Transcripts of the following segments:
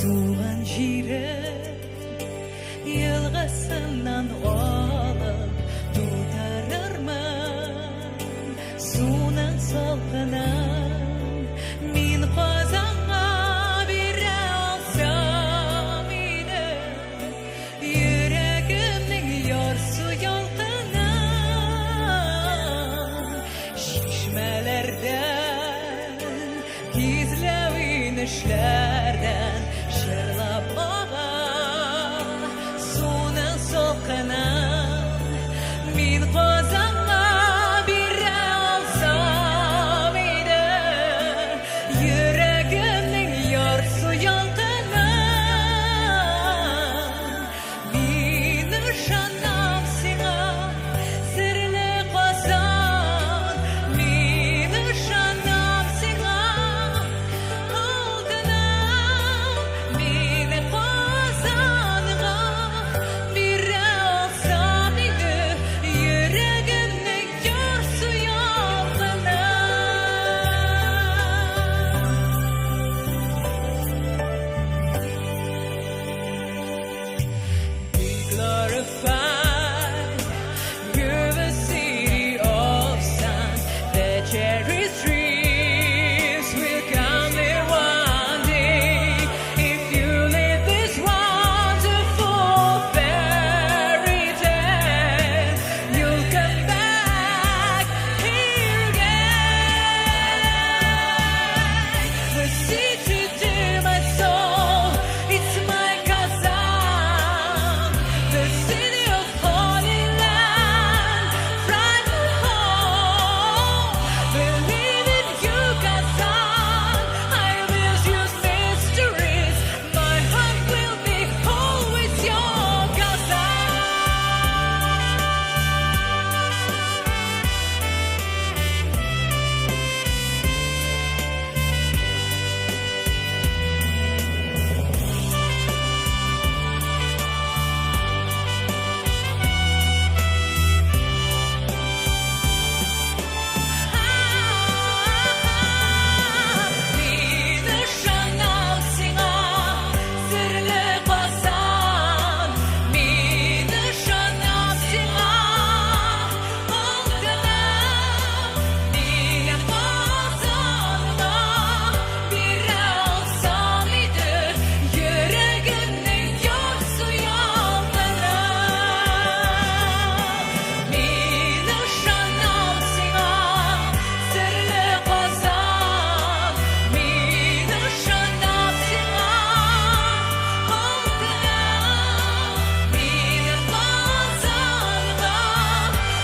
Туган җирем елгасыннан алып тутырырмын суның салкынын мин Казанга бирә алсам иде йөрәгемнең ярсу ялкынын чишмәләрдән кизләү инешләрдән җырлап ага суның салкынын мин Казанга бирә алсам иде йөрәгемнең ярсу ялкынын мин ышанам сиңа серле Казан мин ышанам сиңа алтыным мине Казанга бирә алсам иде йөрәгемнең ярсу ялкынын. Be glorified, you're the city of sun. The cherry trees will come there one day. If you live this wonderful fairy tale, you'll come back here again. The city to my soul, it's my Kazan, the city of Holy Land, bright home. Believe in you, Kazan. I will use mysteries. My heart will be always your Kazan. Мин ышанам сиңа, серле Казан. Мин ышанам сиңа, алтыным. Мине Казанга бирә алсам иде йөрәгемнең ярсу ялкынын. Мин ышанам сиңа, серле Казан. Мин ышанам сиңа, алтыным. Мине Казанга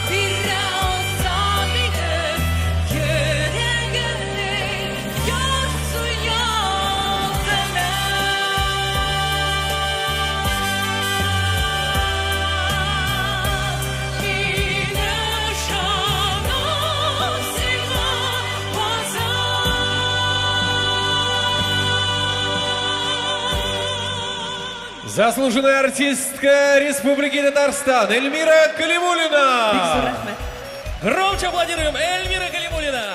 бирә алсам иде йөрәгемнең ярсу ялкынын. Мин ышанам сиңа, Казан. Заслуженная артистка Республики Татарстан Эльмира Бик зур Калимуллина. рәхмәт. Громче аплодируем, Эльмира Калимуллина!